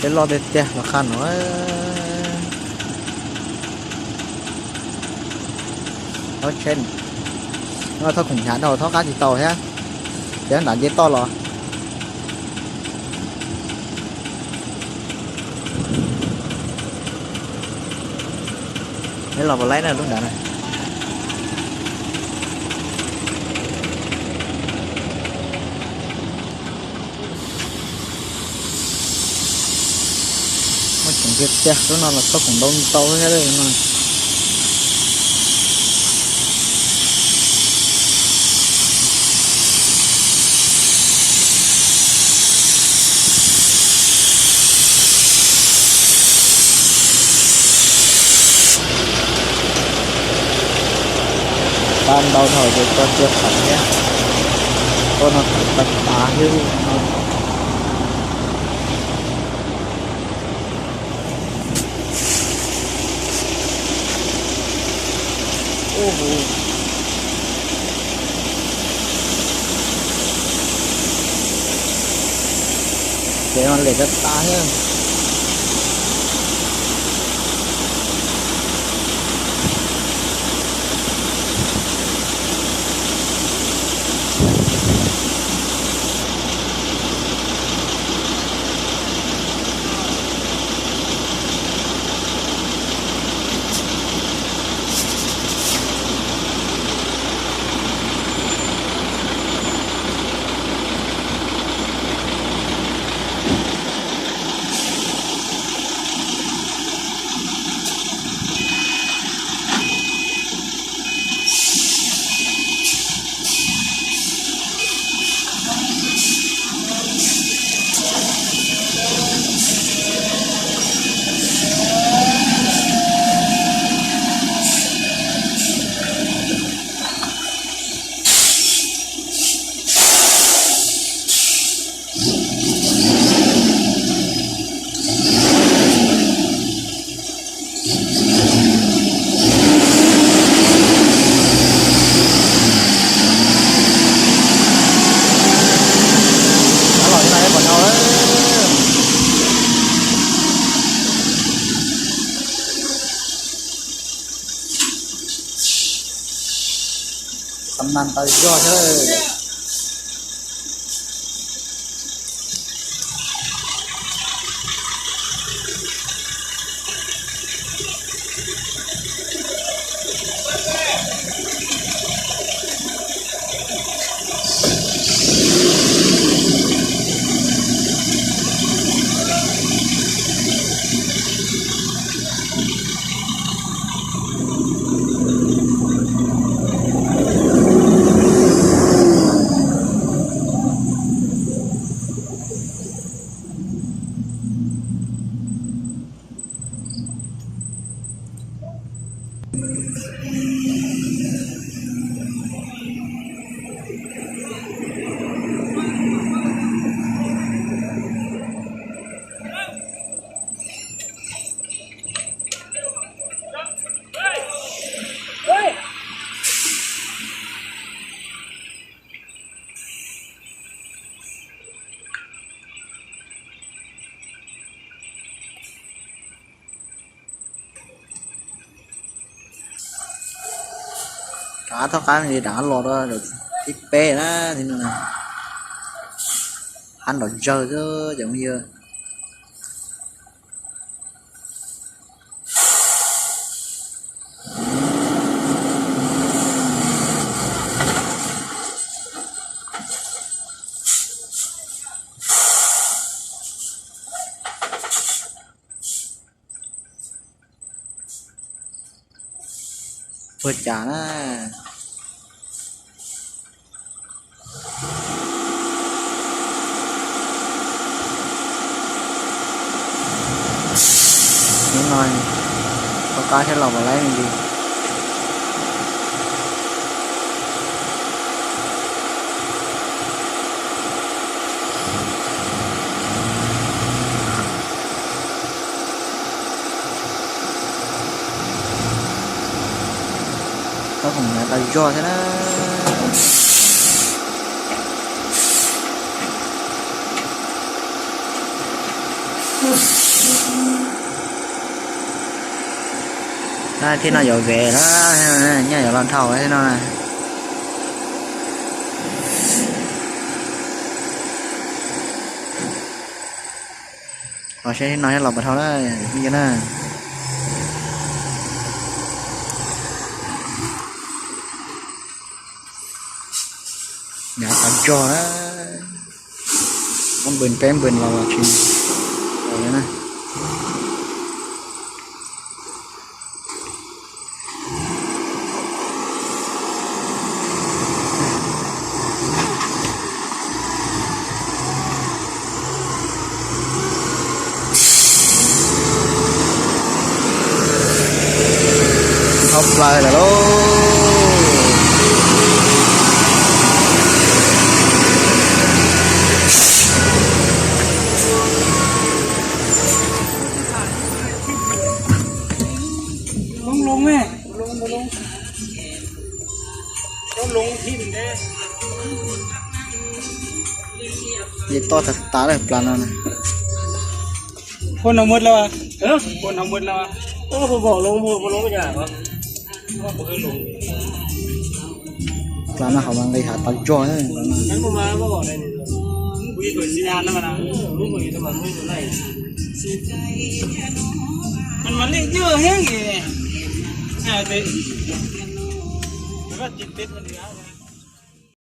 Peb loj tiag tiag los qha no. Thaub tsheb no, thaub khoom hnyav dhau thaub qab tsis tau thiab. Ces nram nce toj los. Peb los puas laib na lub nrad na. Muaj tseem tiag tiag, lub no los thaub khoom ntau ntau thiab no. Tau ntau dhau ces tso cia qhov thiab. Koj no tawm tag tav thiab no. Ces no lem tag tas thiab. Xam nas tau zog thiab. Rov qab thoj qab li rov qab los rau thib peb na, thib no na. Qab nrov zawg xwb cov phooj ywg. Puag cas na. Hnub no thoj qab thiab los puas laib me ntsis. Tau khoom hnyav tas zog thiab na. Thiab no yuav ve na, nyaj yuav los dhau thiab no. Los saib no los puas dhau na, ib na. Nyav tas zog na. Ob npws peb npws los los tsis tau na. Thauj plaws lawm lauj. Yeej toj tag tas lawm plas no na. Pua no muaj lawm, pua no muaj lawm. Plas no hauv mas nqis hav tas zog. Mas li ywj heev li.